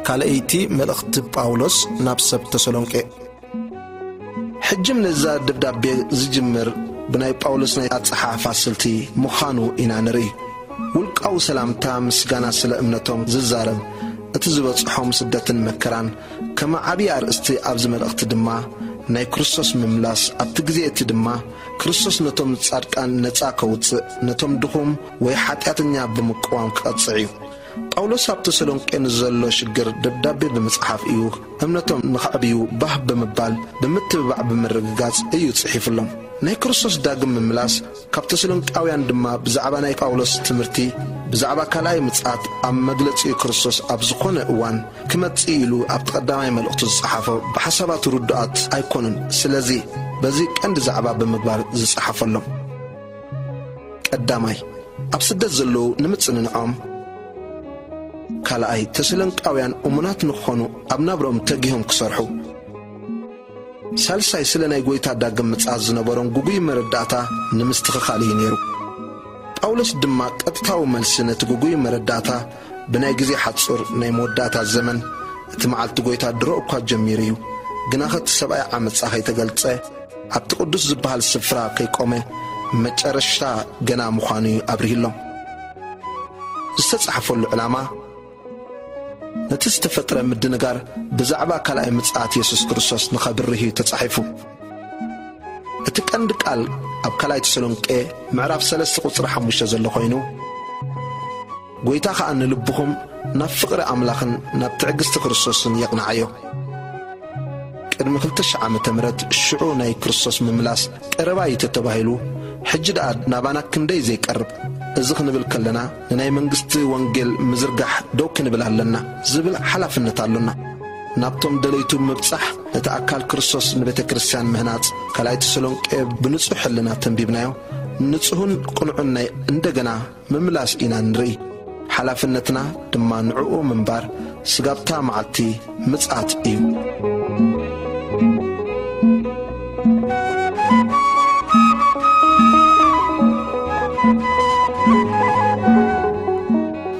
ካልኣይቲ መልእኽቲ ጳውሎስ ናብ ሰብ ተሰሎንቄ። ሕጅም ነዛ ደብዳቤ ዝጅምር ብናይ ጳውሎስ ናይ ኣጸሓሕፋ ስልቲ ምዃኑ ኢና ንርኢ። ውልቃዊ ሰላምታ ምስጋና ስለ እምነቶም ዝዛረብ፣ እቲ ዝበጽሖም ስደትን መከራን፣ ከመ ዓብዪ ኣርእስቲ ኣብዚ መልእኽቲ ድማ ናይ ክርስቶስ ምምላስ፣ ኣብቲ ግዜ እቲ ድማ ክርስቶስ ነቶም ጻድቃን ነጻ ከውጽእ፣ ነቶም ድኹም ወይ ሓጢኣተኛ ብምቅዋም ክቐጽዕ እዩ። ጳውሎስ ኣብ ተሰሎንቄ ንዘሎ ሽግር ደብዳቤ ብምጽሓፍ እዩ። እምነቶም ንኸዕብዩ ባህ ብምባል፣ ብምትብባዕ ብምርግጋጽ እዩ ጽሒፉሎም። ናይ ክርስቶስ ዳግም ምምላስ፣ ካብ ተሰሎንቃውያን ድማ ብዛዕባ ናይ ጳውሎስ ትምህርቲ ብዛዕባ ካልኣይ ምጽኣት ኣብ መግለጺኡ ክርስቶስ ኣብ ዝኾነ እዋን ክመጽእ ኢሉ ኣብቲ ቀዳማይ መልእኽቱ ዝጸሓፎ ብሓሳባቱ ርዱኣት ኣይኮኑን። ስለዚ በዚ ቀንዲ ዛዕባ ብምግባር ዝጸሓፈሎም። ቀዳማይ፣ ኣብ ስደት ዘለዉ ንምጽንንዖም። ካልኣይ፣ ተሰሎንቃውያን እሙናት ንክኾኑ ኣብ ናብርኦም ተጊሆም ክሰርሑ። ሳልሳይ፣ ስለ ናይ ጐይታ ዳግም ምጽኣት ዝነበሮም ግጉይ መረዳእታ ንምስትኽኻል እዩ ነይሩ። ጳውሎስ ድማ ቀጥታዊ መልሲ ነቲ ግጉይ መረዳእታ ብናይ ግዜ ሓጹር ናይ መወዳእታ ዘመን፣ እቲ መዓልቲ ጐይታ ድሮ እኳ ጀሚሩ እዩ፣ ግናኸ እቲ ሰብኣይ ዓመጻ ከይተገልጸ፣ ኣብቲ ቅዱስ ዝበሃል ስፍራ ከይቆመ፣ መጨረሽታ ገና ምዃኑ እዩ ኣብሪህሎም። ዝተጻሕፈሉ ዕላማ፣ ነቲ ዝተፈጥረ ምድንጋር ብዛዕባ ካልኣይ ምጽኣት የሱስ ክርስቶስ ንኸብርህ እዩ ተጻሒፉ። እቲ ቀንዲ ቃል ኣብ ካልኣይ ተሰሎንቄ ምዕራፍ ሰለስተ ቁጽሪ ሓሙሽተ ዘሎ ኮይኑ፣ ጐይታ ኸኣ ንልብኹም ናብ ፍቕሪ ኣምላኽን ናብ ትዕግስቲ ክርስቶስን የቕንዓዮ። ቅድሚ ክልተ ሽሕ ዓመተ ምህረት ሽዑ ናይ ክርስቶስ ምምላስ ቀረባ እዩ ተተባሂሉ፣ ሕጂ ደኣ ናባና ክንደይ ዘይቀርብ። እዚ ክንብል ከለና፣ ንናይ መንግስቲ ወንጌል ምዝርጋሕ ደው ክንብል ኣለና ዝብል ሓላፍነት ኣሎና። ናብቶም ደለይቱ ምብጻሕ፣ ነቲ ኣካል ክርስቶስ ንቤተ ክርስቲያን ምህናጽ፣ ካልኣይ ተሰሎንቄ ብንጹሕ ሕልና ተንቢብናዮ፣ ንጹህን ቅኑዕን ናይ እንደገና ምምላስ ኢና ንርኢ። ሓላፍነትና ድማ ንዕኡ ምንባር ስጋብታ መዓልቲ ምጽኣት እዩ።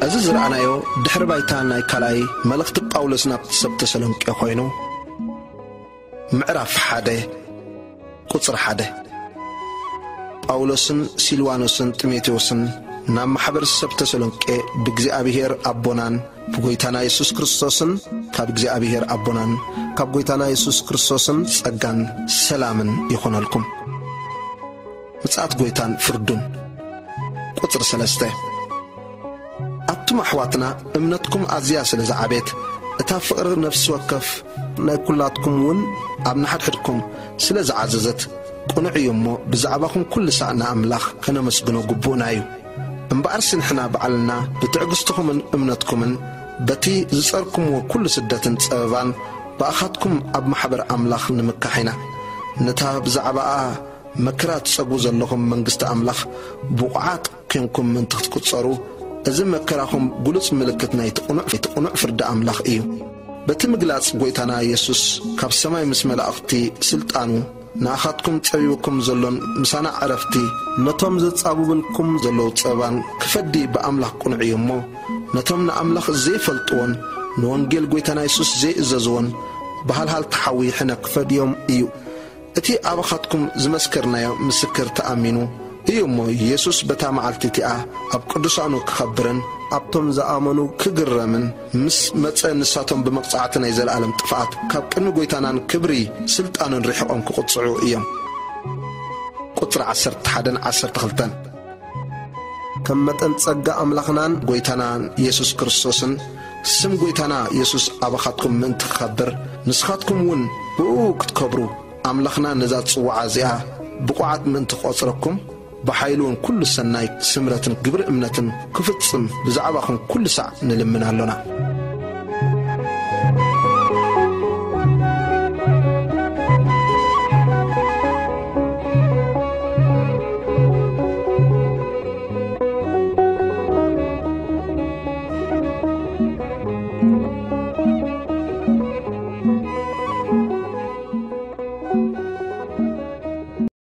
እዚ ዝረኣናዮ ድሕሪ ባይታ ናይ ካልኣይ መልእኽቲ ጳውሎስ ናብ ሰብ ተሰሎንቄ ኮይኑ፣ ምዕራፍ ሓደ ቁጽሪ ሓደ። ጳውሎስን ሲልዋኖስን ጢሞቴዎስን ናብ ማሕበር ሰብ ተሰሎንቄ ብእግዚኣብሔር ኣቦናን ብጎይታና የሱስ ክርስቶስን ካብ እግዚኣብሔር ኣቦናን ካብ ጎይታና የሱስ ክርስቶስን ጸጋን ሰላምን ይኹነልኩም። ምጽኣት ጎይታን ፍርዱን። ቁጽሪ ሰለስተ። ኣቱም ኣሕዋትና፣ እምነትኩም ኣዝያ ስለ ዝዓቤት፣ እታ ፍቕሪ ነፍሲ ወከፍ ናይ ኩላትኩም እውን ኣብ ንሓድሕድኩም ስለ ዝዓዘዘት፣ ቅኑዕ እዩ እሞ፣ ብዛዕባኹም ኩሉ ሳዕ ንኣምላኽ ከነመስግኖ ግቡእና እዩ። እምበኣርሲ ንሕና ባዕልና ብትዕግስትኹምን እምነትኩምን በቲ ዝጸርኩምዎ ኩሉ ስደትን ጸበባን ብኣኻትኩም ኣብ ማሕበር ኣምላኽ ንምካሕ ኢና። ነታ ብዛዕባኣ መከራ ትጸግቡ ዘለኹም መንግስቲ ኣምላኽ ብቑዓት ኴንኩም ምእንቲ ክትቁጸሩ፣ እዚ መከራኹም ግሉጽ ምልክት ናይቲ ቅኑዕ፣ እቲ ቅኑዕ ፍርዲ ኣምላኽ እዩ። በቲ ምግላጽ ጐይታና የሱስ ካብ ሰማይ ምስ መላእኽቲ ስልጣኑ ንኣኻትኩም ጸቢቡኩም ዘሎን ምሳና ዕረፍቲ፣ ነቶም ዘጻብቡልኩም ዘለዉ ጸባን ክፈዲ ብኣምላኽ ቅኑዕ እዩ እሞ፣ ነቶም ንኣምላኽ ዘይፈልጥዎን ንወንጌል ጐይታና የሱስ ዘይእዘዝዎን ብሃልሃልቲ ሓዊ ሕነ ክፈድዮም እዩ። እቲ ኣባኻትኩም ዝመስከርናዮ ምስክር ተኣሚኑ እዩ እሞ፣ የሱስ በታ መዓልቲ እቲኣ ኣብ ቅዱሳኑ ክኸብርን ኣብቶም ዝኣመኑ ክግረምን ምስ መጸ፣ ንሳቶም ብመቕጻዕቲ ናይ ዘለኣለም ጥፍኣት ካብ ቅድሚ ጐይታናን ክብሪ ስልጣኑን ርሒቖም ክቕጽዑ እዮም። ቁጽሪ ዓሰርተ ሓደን ዓሰርተ ክልተን። ከም መጠን ጸጋ ኣምላኽናን ጐይታናን የሱስ ክርስቶስን፣ ስም ጐይታና የሱስ ኣባኻትኩም ምእንቲ ክኸብር፣ ንስኻትኩም እውን ብእኡ ክትከብሩ፣ ኣምላኽና ነዛ ጽዋዓ እዚኣ ብቑዓት ምእንቲ ክቖጽረኩም፣ ብሓይሉ እውን ኩሉ ሰናይ ስምረትን ግብሪ እምነትን ክፍጽም ብዛዕባኹም ኩሉ ሳዕ ንልምን ኣሎና።